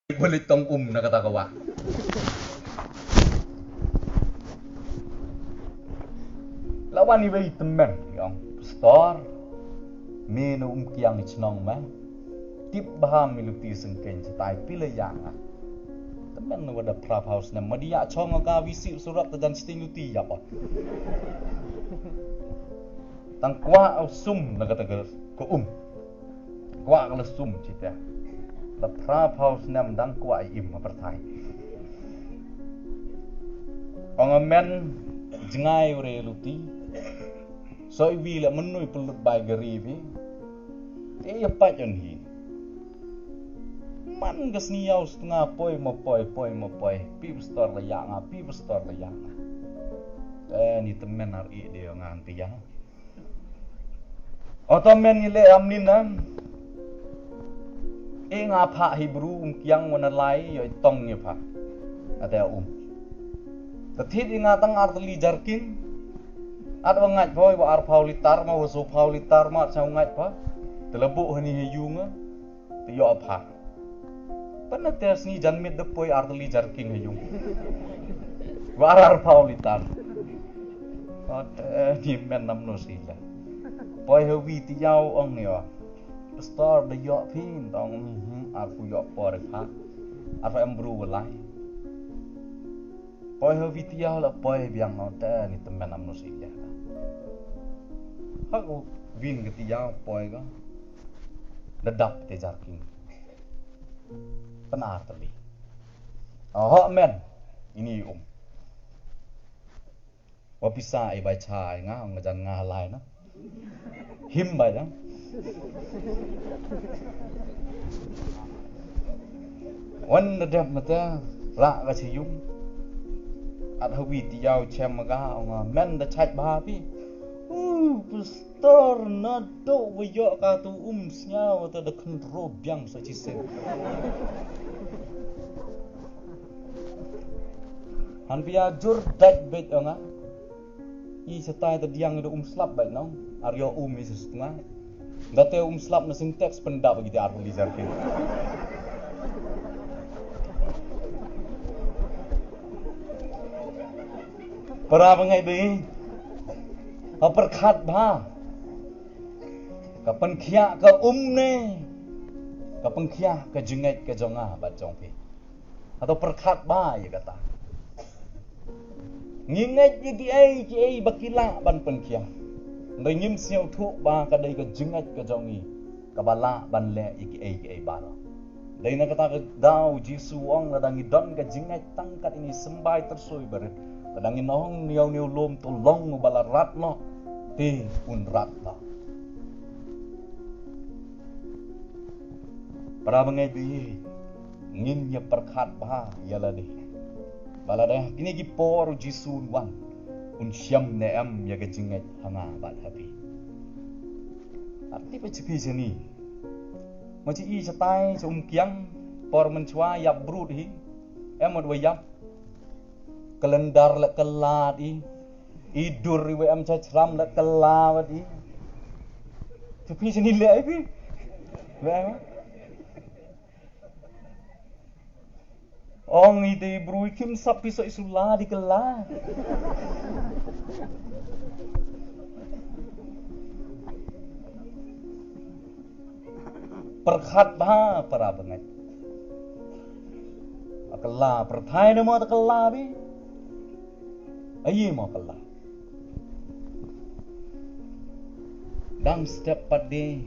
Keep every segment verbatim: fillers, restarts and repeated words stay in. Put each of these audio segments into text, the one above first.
Ba leit tong um na kata ka wah. La wan iwei i tymmen, i ong, "Pastor, me na Umkiang i chnong me. Tip bha me luti syngkeiñ shatai, phi la ïa nga." Tymmen na wa da phra phaw snem, "Ma dei ïa chong ka wi sih surok ta jan shiteng luti ïa ba." Tang kwah u sum na kata ka, ka um. Kwah ka la sum shiteng. La phra phaw snem dang kwah i im ha pyrthai. Ong, "A men, jngai u re luti. Soi wi la mynnu i pynlut bai gari wi. Te ïa pait on hi. Man ka sniaw stnga poi ma poi, poi ma poi. Phi pastor la ïa nga, phi pastor la ïa nga." Eh, ni tymmen ar i de nga ngan phi ïa. Oto men ngi leh amnin na. E nga pha Hebrew Umkiang wan a lai ïoh i tong ngi pha. Ate um. Te thied i nga tang ar tylli jerrycan. At wa ngait poi wa ar phaw litar ma wa so phaw litar ma at sa ngait pha. Te la buh hani ha ïung. Te ïoh pha. Pynna te sngi jan miet da poi ar tylli jerrycan ha ïung. Wa ar ar phaw litar. Ate ni men nam no sila. Poi ha wi te ïaw ong ïa. Pastor da ïoh phin tong, hmm, ar ku ïoh por pha. Ar pha em bru wa lai. Poi ha wi te ïaw la poi biang no te ni tymmen nam no sila. Ha ku win ka te ïaw poi ka. Da dap te jerrycan. Pynna ar tylli. Oho men. Ini um. Wa pisa i bai cha i nga, nga jan nga lai na. Him bai jang. Wan da dep mata, ra ka chi yung. At ha wi te ïaw chem ma ga, ong, "Men da chait bha phi." "Uh, pastor, na do wa ïoh ka tu um sniaw ta da khynro biang sa chi seng." Han pia jur dait beit ong a. I shatai ta diang da um slap beit nong. Ar ïoh um i stunga. Da te um slap na Sintex pyndap bagi te ar puli jerrycan. Para bangeit bhi. Ha pyrkhat bha. Ka pynkhiah ka um ne. Ka pynkhiah ka jingngeit ka jong nga bad jong phi. Hato pyrkhat bha ïa kata. Ngi ngeit ïa kiei kiei ba ki lah ban pynkhiah. Hynrei ngim sngewthuh ba ka dei ka jingngeit ka jong ngi kaba lah ban leh ïa kiei kiei baroh. Dei na kata ka daw Jisu u ong lada ngi don ka jingngeit tang kat ïa ini symbai tyrso barit. Lada ngi ong niaw niaw lum to long uba la rat noh te un rat noh. Para bangeit bhi. Ngin ïa pyrkhat bha ïa lade. Ba lada ha kine ki por u Jisu un wan, un shem ne em ïa ka jingngeit ha nga bad ha phi. Ar tip ba chi phi shane. Ma chi i shatai sha Umkiang, por mynshuwa ïap brut hi. Em wat wa ïap. Kalendar la kylla i. I dur i wa em cha chram la kylla wat i. Chi phi shane leh i phi. Wa em. Ong i te bru i kim sap phi sa i sula di kylla. Pyrkhat bha para bangeit. Kylla pyrthai ne mo kylla bhi. Ayi mo kylla. Dang step pat de.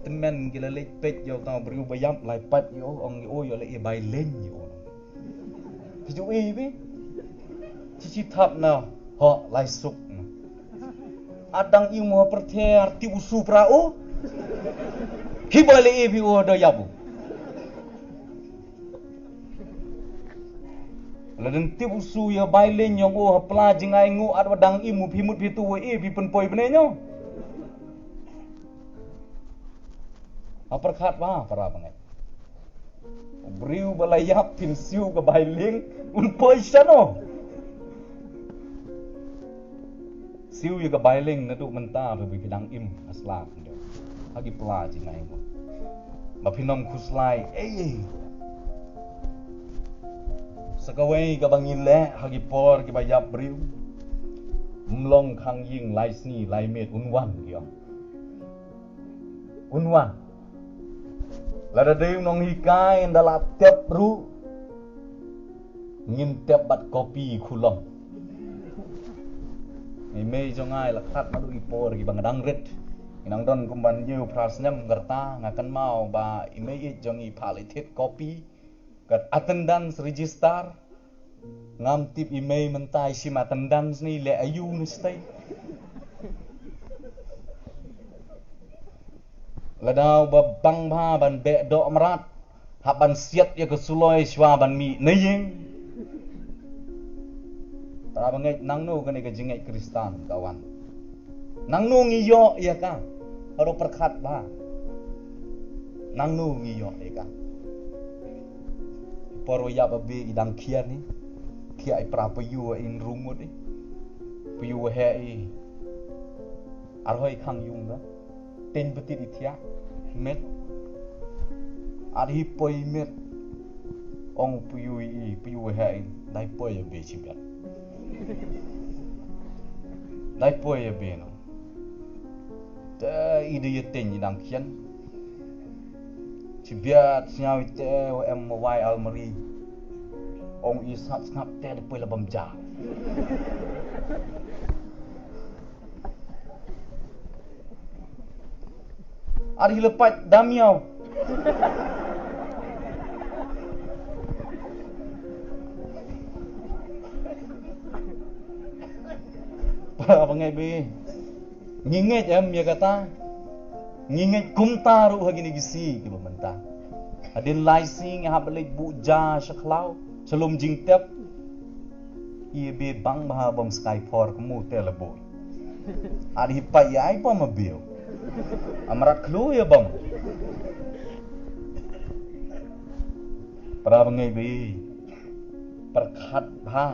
Tymmen ki la leit peit ïa uta u briew ba ïap lai pat ïa u, ong ïa u ïa la i bai leng ïa u. Ki ju i bi. Chi chi thap na ho lai suk na. Adang i mo pyrthei ar ti u su pra u. Ki bai le i bi u da ïap u. La dang tip u su ïa bai leng ïong u ha pla jingai ngu at wa dang im u phi mut phi tu wa i phi pynpoi bne ño. Ha pyrkhat ba para bangeit. U briew ba la ïap phin siew ka bai leng un poi shano. Siew ïa ka bai leng naduh mynta ba phi dang im ha sla khyndiat. Ha ki pla jingai ngu. Ba phin ym khuslai ei ei. Sa kawei kaba ngi leh ha ki por kiba ïap briew, ym long khang ïing lai sngi lai miet, un wan ki ong. Un wan. Lada dei u nonghikai ynda la tep ruh, ngin tep bad kopi khulom. I mei jong nga i la khlad naduh i por kiba nga dang rit. I nang don kumban hynñiew phra snem ka rta, nga kynmaw ba i mei ïeit jong i phah leit thied kopi, ka attendance register. Ngam tip i mei mynta i shim attendance ne i leh aïu ne shatei. Lada uba bang bha ban beh doh mrad, hap ban siat ïa ka suloi shuwa ban mih na ïing. Para bangeit, nangno kane ka jingngeit Khristan ka wan? Nangno ngi ïoh ïa ka? Haduh pyrkhat bha. Nangno ngi ïoh ïa ka? Por wa ïap ba be i dang khian i, thiah i pra payu in rungut i, payu he i, arhoi khang yung da. Teng betit i thiah met. Ar hi poi met. Ong payu i, payu he i, dai poi a be chi bet. Dai poi a be no. Te i de ïa teng i dang khian. Chi biat sñiaw i te wa em ma wai almari. Ong i sngap sngap te de poi la bam ja. Ar hi la pait damiaw. Para bangeit, ngi ngeit em ïa kata? Ngi ngeit kumta ruh ha kine ki sngi kiba mynta. Hadien lai sngi ngi hap leit buh ja sha khlaw, sha lum jingtep. I be bang bha bam skai por kmu te la buh. Ar hi pait ïa ai bam a biu. Amrat khlu ïa bam. Para bangeit, pyrkhat bha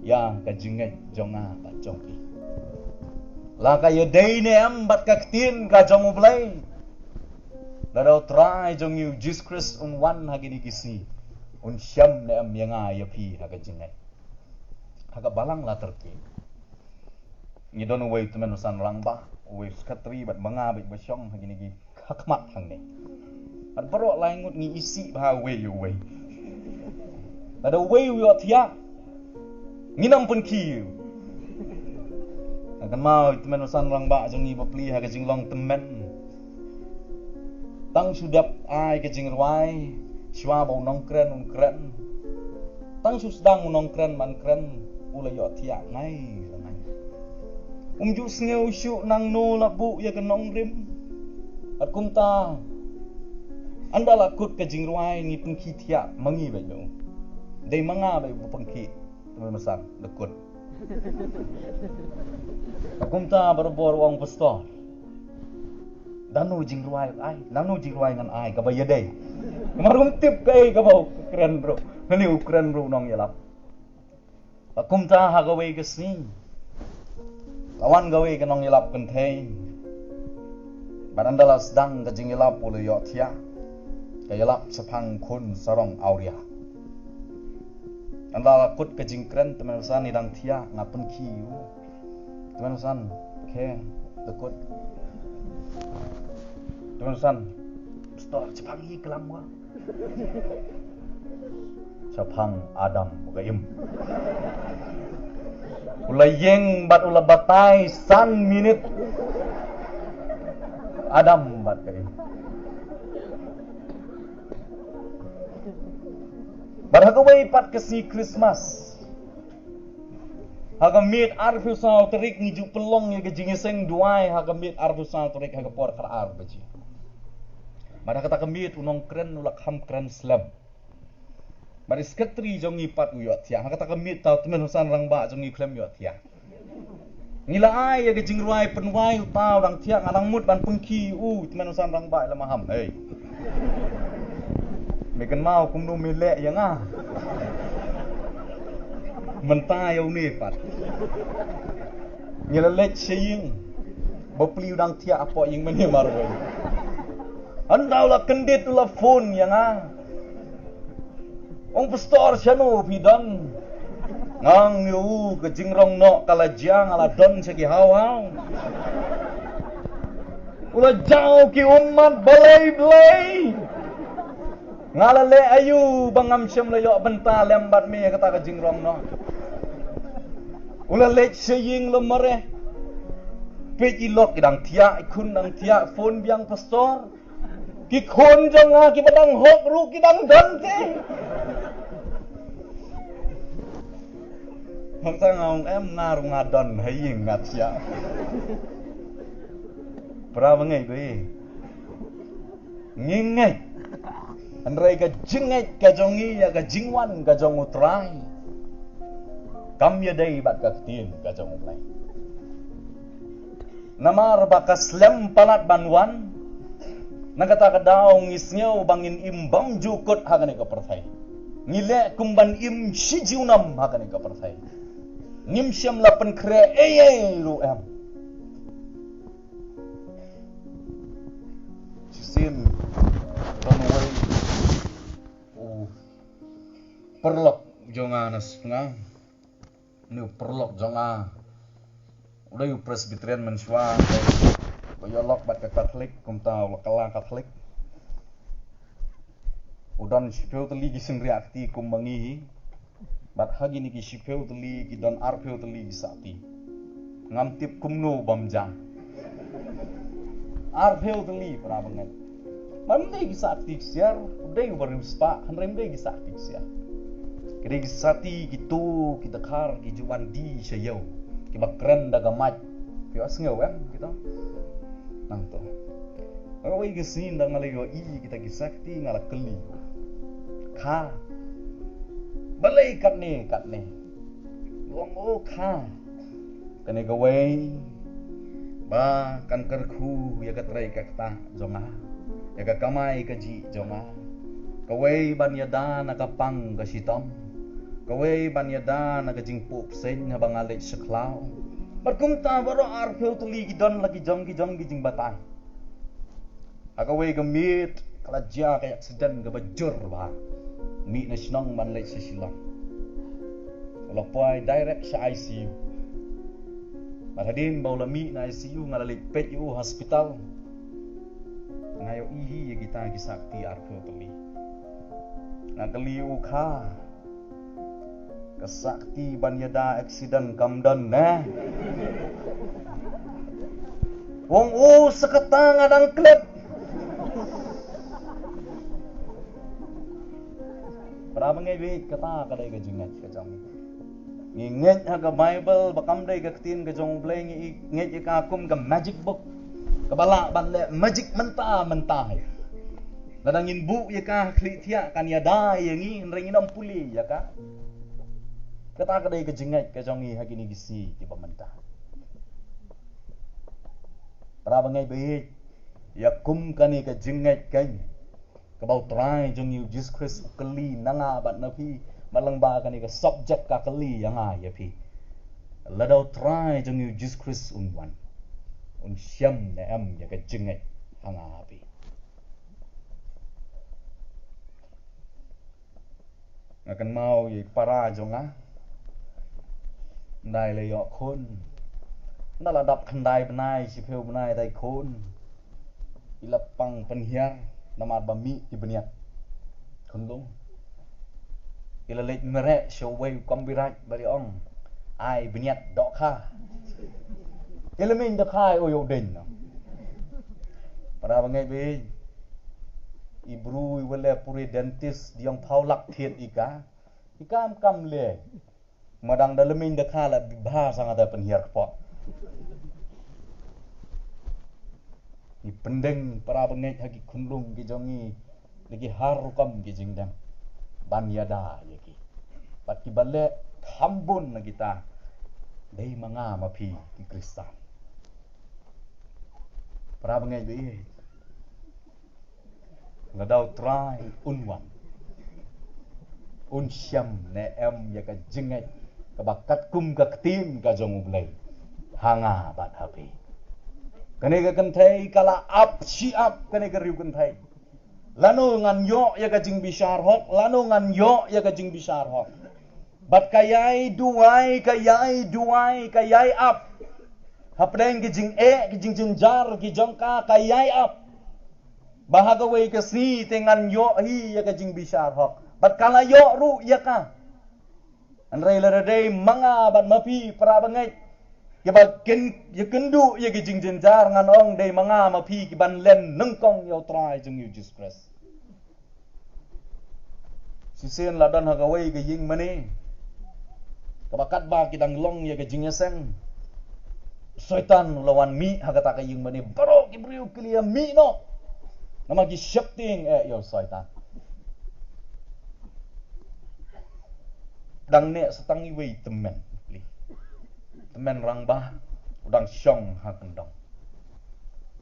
ïa ka jingngeit jong nga bad jong phi. La ka ïadei ne em bad ka ktien ka jong U Blei? Lada U Trai jong ngi U Jisu Khrist un wan ha kine ki sngi, un shem ne em ïa nga ïa phi ha ka jingngeit? Ha ka balang la tyrki, ngi don uwei u tymmen basan rangbah, uwei u sekretari bad ma nga bad ba shong ha kine ki ha khmat hangne. Bad baroh lai ngut ngi isih bha uwei ïa uwei. Lada uwei u ïohthiah, ngin ym pynkhih. Nga kynmaw u tymmen basan rangbah jong ngi bapli ha ka jinglong tymmen. Tang shu dep ai ka jingrwai shuwa ba u nongkren un kren. Tang shu sdang u nongkren ban kren, u la ïohthiah ngai la ngai. Um ju sngew shuh nangno la buh ïa ka nongrim. Bad kumta, ynda la kut ka jingrwai ngi pynkhih thiah ma ngi bad ma u. Dei ma nga bad u pynkhih. Tymmen basan, da kut. Kumta barabor u ong pastor. Nangno jingrwai ai, nangno jingrwai ngan ai kaba ïadei. Namar um tip kaei kaba u kren ruh. Nangno u kren ruh u nongïalap. Kumta ha kawei ka sngi, la wan kawei ka nongïalap kynthei. Bad ynda la sdang ka jingïalap u la ïohthiah. Ka ïalap shaphang khun sarong awria. Ynda la kut ka jingkren, tymmen basan, i dang thiah, nga pynkhih u. Tymmen basan, khe, da kut. Tymmen basan, pastor, shaphang i klam wa. Shaphang Adam bad ka Im. U la ïeng bad u la batai san minit. Adam bad ka Im. Bad ha kawei pat ka sngi Christmas, ha ka miet arphew saw tarik ngi ju pynlong ïa ka jingïaseng duwai ha ka miet arphew saw tarik ha ka por khatar baje. Bad ha kata ka miet u nongkren u la kham kren slem. Bad i sekretari jong ngi pat u ïohthiah. Ha kata ka miet tau tymmen basan rangbah jong ngi khlem ïohthiah. Ngi la ai ïa ka jingrwai pynwai uta u dang thiah, nga dang mut ban pynkhih u, tymmen basan rangbah la maham. Hei. Me kynmaw kumno me leh ïa nga. Mynta ïa une pat. Ngi la leit sha ïing. Bapli u dang thiah hapoh ïing mane marwei. Ynda u la kyndit u la phone ïa nga. Ong pastor, shano phi don? Nga ong ïa u, ka jingrong noh ka la jia, nga la don sha ki haw haw. U la jaw ki ummat, balei balei. Nga la leh aïu ba ngam shym la ïoh bynta lem bad me kata ka jingrong noh. U la leit sha ïing la mareh. Peit i lok, i dang thiah, i khun dang thiah, phone biang pastor. Ki khun jong nga kiba dang hok ruh ki dang don te. Hangta nga ong em, nga ruh nga don ha ïing nga thiah. Para bangeit baieit, ngi ngeit, hynrei ka jingngeit ka jong ngi ïa ka jingwan ka jong U Trai kam ïadei bad ka ktien ka jong U Blei. Namar ba ka slem palat ban wan, na kata ka daw ngi sngew ba ngin im bymjukut ha kane ka pyrthei. Ngi leh kum ban im shi junom ha kane ka pyrthei. Ngim shym la pynkhreh ei ei ruh em. Shisien, don uwei u paralok jong nga na Sngewbha. Une u paralok jong nga u dei u Presbyterian mynshuwa, ba ïoh lok bad ka Katholik, kumta u la kylla Katholik. U don shiphew tylli ki shynriah kti kum ma ngi hi. Bad ha kine ki shiphew tylli ki don arphew tylli ki sakti. Ngam tip kumno bym jam. Arphew tylli, para bangeit. Bad ym dei ki sakti ksiar, u dei uba riewspah, hynrei ym dei ki sakti ksiar. Ki dei ki sakti kito, ki dkhar, ki ju wan die sha ïew, kiba kren da ka mic. Phi ïohsngew em kito? Nangto. Kawei ka sngi ynda nga la ïohi kita ki sakti, nga la kylli, kha, balei katne katne? U ong, o kha, kane kawei ba kan kyrkhu ïa ka trei ka ktah jong nga, ïa ka kamai kajih jong nga. Kawei ban ïada na ka pang ka shitom. Kawei ban ïada na ka jingpuh bseiñ haba nga leit sha khlaw. Bad kumta baroh arphew tylli ki don la ki jong ki jong ki jingbatai. Ha kawei ka miet ka la jia ka aksiden kaba jur bha. Mih na shnong ban leit sha Shillong. U la poi direct sha I C U. Bad hadien ba u la mih na I C U, nga la leit peit ïa u hospital. Nga ïohi hi ïa kita ki sakti arphew tylli. Nga kylli u, kha, ka sakti ban ïada aksiden kam don ne? U ong, o, sa kata nga dang klet. Para bangeit baieit, kata ka dei ka jingngeit ka jong ngi. Ngi ngeit ha ka Baibl ba kam dei ka ktien ka jong U Blei, ngi ngeit ïa ka kum ka magic book, kaba lah ban leh magic mynta mynta hi. Lada ngin buh ïa ka ha khlieh thiah kan ïada ïa ngi, hynrei ngin ym pule ïa ka. Kata ka dei ka jingngeit ka jong ngi ha kine ki sngi kiba mynta. Para bangeit baieit, ïa kum kane ka jingngeit keiñ kaba U Trai jong ngi U Jisu Khrist u kylli na nga bad na phi, bad lyngba kane ka subject ka kylli ïa nga ïa phi. Lada U Trai jong ngi U Jisu Khrist un wan, un shem ne em ïa ka jingngeit ha nga ha phi? Nga kynmaw ïa i para jong nga. Ynda i la ïoh khun, ynda la dap khyndai bnai, shiphew bnai, dei khun, i la pang pynhiar namar ba mih ki bniat khunlung. I la leit mareh sha uwei u kam bieit bad i ong, ai bniat dohkha. I la mih dohkha, i ong ïoh ding noh. Para bangeit baieit, i bru i wa leh puri dentist, dei ong phew lak thied i ka, i kam kam leh. Madang da la mih dohkha la bha sa nga da pynhiar kpoh. Ngi pyndeng, para bangeit, ha ki khunlung ki jong ngi, da ki har rukom ki jingdeng ban ïada ïa ki. Bad kiba leh kham bun na kita dei ma nga ma phi ki Khristan. Para bangeit baieit, lada U Trai un wan, un shem ne em ïa ka jingngeit kaba katkum ka ktien ka jong U Blei ha nga bad ha phi? Kane ka kynthei ka la ap shi ap, kane ka riew kynthei. Lano ngan ïoh ïa ka jingbishar hok, lano ngan ïoh ïa ka jingbishar hok. Bad ka ïai duwai, ka ïai duwai, ka ïai ap hapdeng ki jingeh, ki jingjynjar ki jong ka, ka ïai ap ba ha kawei ka sngi te ngan ïoh hi ïa ka jingbishar hok. Bad ka la ïoh ruh ïa ka. Hynrei lada dei ma nga bad ma phi para bangeit kiba kin ïakynduh ïa ki jingjynjar, ngan ong dei ma nga ma phi kiban len nyngkong ïa U Trai jong ngi U Jisu Khrist. Shisien la don ha kawei ka ïing mane kaba katba ki dang long ïa ka jingïaseng, Soitan u la wan mih ha kata ka ïing mane. Baroh ki briew ki la ïa mih noh. Namar ki sheptieng eh ïa u Soitan. Dang neh sa tang iwei i tymmen. Tymmen rangbah u dang shong ha kyndong.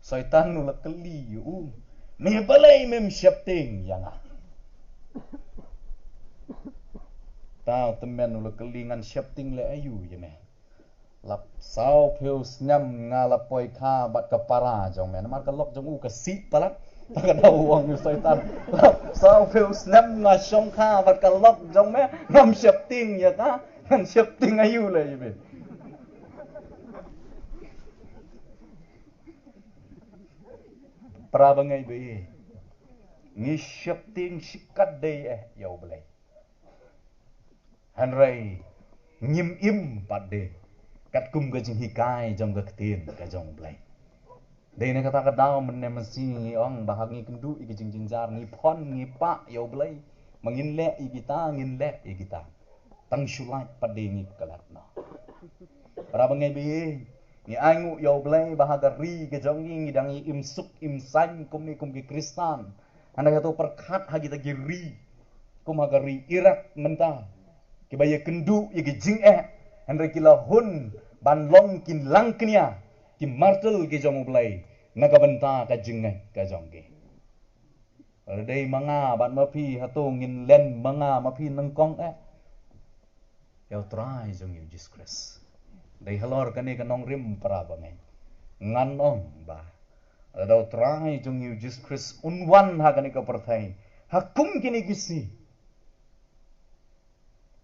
Soitan u la kylli ïa u, me balei mem sheptieng ïa nga? Uta u tymmen u la kylli, ngan sheptieng leh aïu ïa me? La saw phew snem nga la poi kha bad ka para jong me. Namar ka lok jong u ka sih palat. Ka dei u ong u Soitan. La saw phew snem nga shong kha bad ka lok jong me. Ngam sheptieng ïa ka. Ngan sheptieng aïu leh ïa me? Para bangeit ba ïeit, ngi sheptieng shikatdei eh ïa U Blei. Hynrei ngim im pat de katkum ka jinghikai jong ka ktien ka jong U Blei. Dei na kata ka daw mynne mynsngi ngi ong ba ha ngi kynduh ïa ki jingjynjar, ngi phon, ngi pah ïa U Blei ba ngin leh ïa kita, ngin leh ïa kita. Tang shu lait pat de ngi klet noh. Para bangeit ba ïeit, ngi ainguh ïa U Blei ba ha ka ri ka jong ngi ngi dang ïa im suk im saiñ kum ngi kum ki Khristan. Hynrei hato pyrkhat ha kita ki ri kum ha ka ri Iraq mynta, kiba ïakynduh ïa ki jingeh, hynrei ki la hun ban long ki langknia, ki martyr ki jong U Blei na ka bynta ka jingngeit ka jong ki. Lada dei ma nga bad ma phi, hato ngin len ma nga ma phi nyngkong eh ïa U Trai jong ngi U Jisu Khrist? Dei halor kane ka nongrim, para bangeit, ngan ong ba lada U Trai jong ngi U Jisu Khrist un wan ha kane ka pyrthei ha kum kine ki sngi,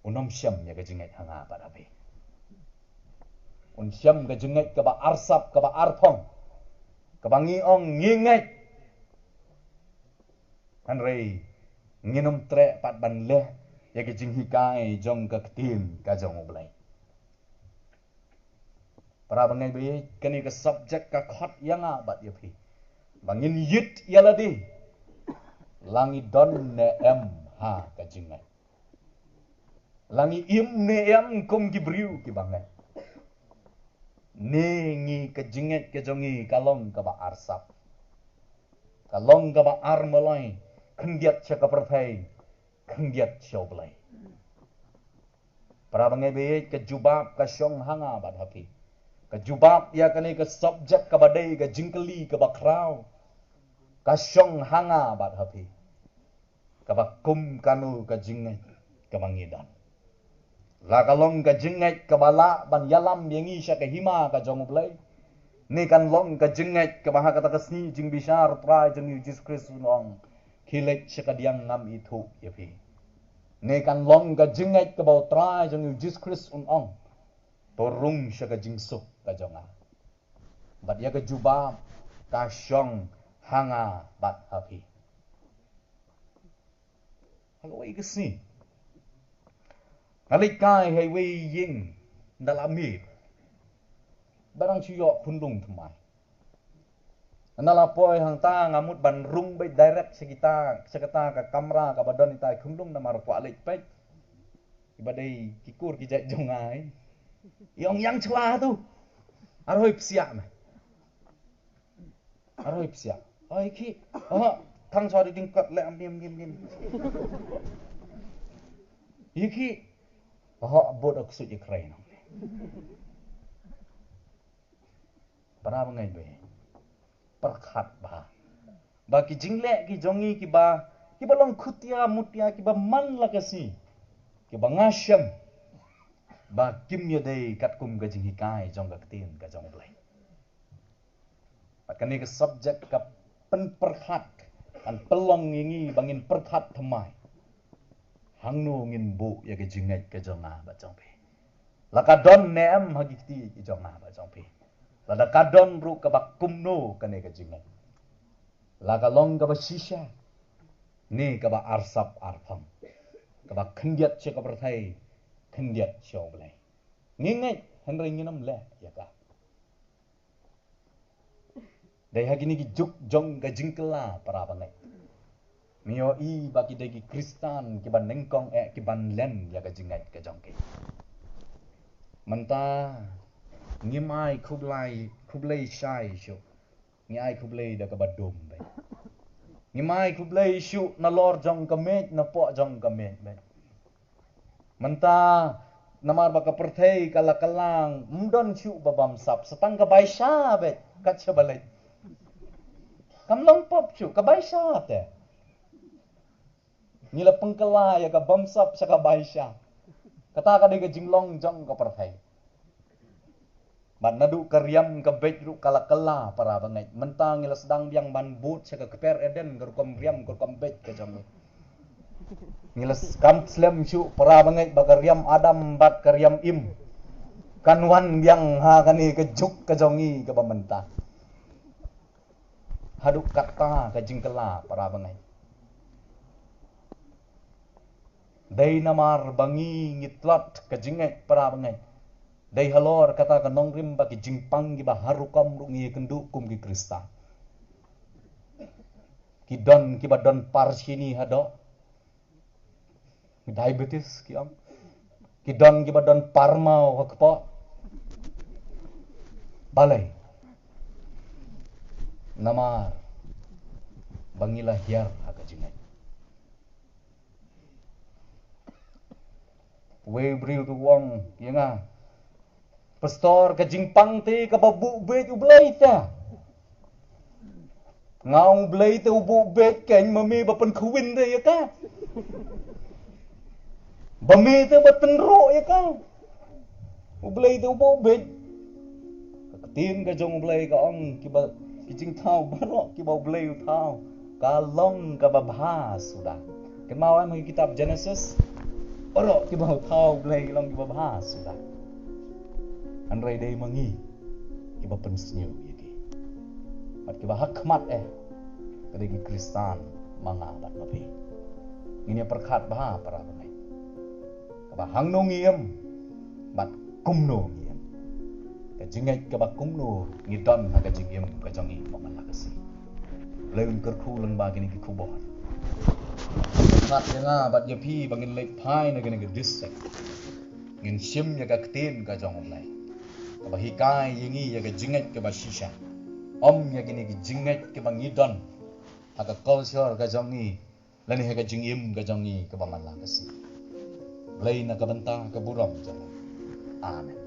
un ym shem ïa ka jingngeit ha nga bad ha phi. Un shem ka jingngeit kaba arsap, kaba arphong, kaba ngi ong ngi ngeit, hynrei ngin ym treh pat ban leh ïa ka jinghikai jong ka ktien ka jong U Blei. Para bangeit ba ïeit, kane ka subject ka khot ïa nga bad ïa phi ba ngin ïit ïa lade la ngi don ne em ha ka jingngeit. La ngi im ne em kum ki briew kiba ngeit. Ne ngi, ka jingngeit ka jong ngi ka long kaba arsap, ka long kaba armalai, khyndiat sha ka pyrthei, khyndiat sha U Blei. Para bangeit ba ïeit, ka jubab ka shong ha nga bad ha phi. Ka jubab ïa kane ka subject kaba dei ka jingkylli kaba khraw ka shong ha nga bad ha phi. Kaba kum kano ka jingngeit kaba ngi don? La ka long ka jingngeit kaba lah ban ïalam ïa ngi sha ka hima ka jong U Blei, ne kan long ka jingngeit kaba ha kata ka sngi jingbishar U Trai jong ngi U Jisu Khrist un ong, khie leit sha ka diang, ngam ithuh ïa phi? Ne kan long ka jingngeit kaba U Trai jong ngi U Jisu Khrist un ong, to rung sha ka jingsuk ka jong nga? Bad ïa ka jubab ka shong ha nga bad ha phi. Ha kawei ka sngi nga leit kai ha iwei ïing da la miet, ba dang shu ïoh khunlung thymmai. Nga la poi hangta, nga mut ban rung beit direct sha kita, sha kata ka kamra kaba don ita i khunlung, namar kwah leit peit kiba dei ki kur ki jait jong nga. I ong, ïeng shwa tu, arhoi psiah me. Arhoi psiah. Oi ki. Oh, thang shwa di ding kot le am dim dim dim. Ïa ki. Oh, bot ok suit ïa kren. Para bangeit ba ïeit, pyrkhat bha ba ki jingleh ki jong ngi kiba, kiba long khutia mutia, kiba man la ka sngi, kiba nga shem ba kim ïadei katkum ka jinghikai jong ka ktien ka jong U Blei. Bad kane ka subject ka pynpyrkhat Kan pynlong ïa ngi ba ngin pyrkhat thymmai. Hangno ngin buh ïa ka jingngeit ka jong nga bad jong phi? La ka don ne em ha ki kti ki jong nga bad jong phi? Lada ka don ruh, kaba kumno kane ka jingngeit? La ka long kaba shisha ne kaba arsap arphang, kaba khyndiat sha ka pyrthei, khyndiat sha U Blei? Ngi ngeit hynrei ngin ym leh ïa ka. Dei ha kine ki juk jong ka jingkylla, para bangeit, ngi ïohi ba ki dei ki Khristan kiba nyngkong eh kiban len ïa ka jingngeit ka jong ki. Mynta ngim ai khublei, khublei shai shuh. Ngi ai khublei da kaba dum beit. Ngim ai khublei shuh nalor jong ka miej, napoh jong ka miej beit. Mynta namar ba ka pyrthei ka la kylla, ym don shuh ba bamsap, sa tang ka baisha beit kat shaba leit. Kam long pop shuh, ka baisha te. Ngi la pynkylla ïa ka bamsap sha ka baisha. Kata ka dei ka jinglong jong ka pyrthei. Bad naduh ka riam ka beit ruh ka la kylla, para bangeit. Mynta ngi la sdang biang ban bud sha ka kper Eden, ka rukom riam, ka rukom beit ka jong ngi. Ngi la s-, kam slem shuh, para bangeit, ba ka riam Adam bad ka riam Im kan wan biang ha kane ka juk ka jong ngi kaba mynta. Haduh katta ka jingkylla, para bangeit. Dei namar ba ngi ngi tlot ka jingngeit, para bangeit. Dei halor kata ka nongrim ba ki jingpang kiba har rukom ruh ngi ïakynduh kum ki Khristan. Ki don kiba don parshini hadoh, diabetes ki ong. Ki don kiba don parmaw ha kpoh. Balei? Namar ba ngi la hiar ha ka jingngeit. Wei briew te u ong ïa nga, Pastor, ka jingpang te kaba buh beit U Blei te. Nga ong, U Blei te u buh beit, kein ma me ba pynkhwin te ïa ka. Ba me te ba tynruh ïa ka. U Blei te u buh beit. Ka ktien ka jong U Blei ka ong, kiba, ki jingthaw baroh kiba U Blei u thaw, ka long kaba bha suda. Kynmaw em ha ki kitab Genesis, baroh kiba u thaw U Blei ki long kiba bha suda. Hynrei dei ma ngi kiba pynsniew ïa ki. Bad kiba ha khmat eh ka dei ki Khristan, ma nga bad ma phi. Ngin ïa pyrkhat bha, para bangeit, kaba hangno ngi im bad kumno ngi im. Ka jingngeit kaba kumno ngi don ha ka jingim ka jong ngi, ko man la ka sngi. Lei un kyrkhu lyngba kine ki khubor. Pyrkhat ïa nga bad ïa phi ba ngin leit phai na kane ka district, ngin shim ïa ka ktien ka jong U Blei, kaba hikai ïa ngi ïa ka jingngeit kaba shisha, ym ïa kine ki jingngeit kiba ngi don ha ka culture ka jong ngi, lane ha ka jingim ka jong ngi kaba man la ka sngi. Blei na ka bynta ka burom jong U. Amen.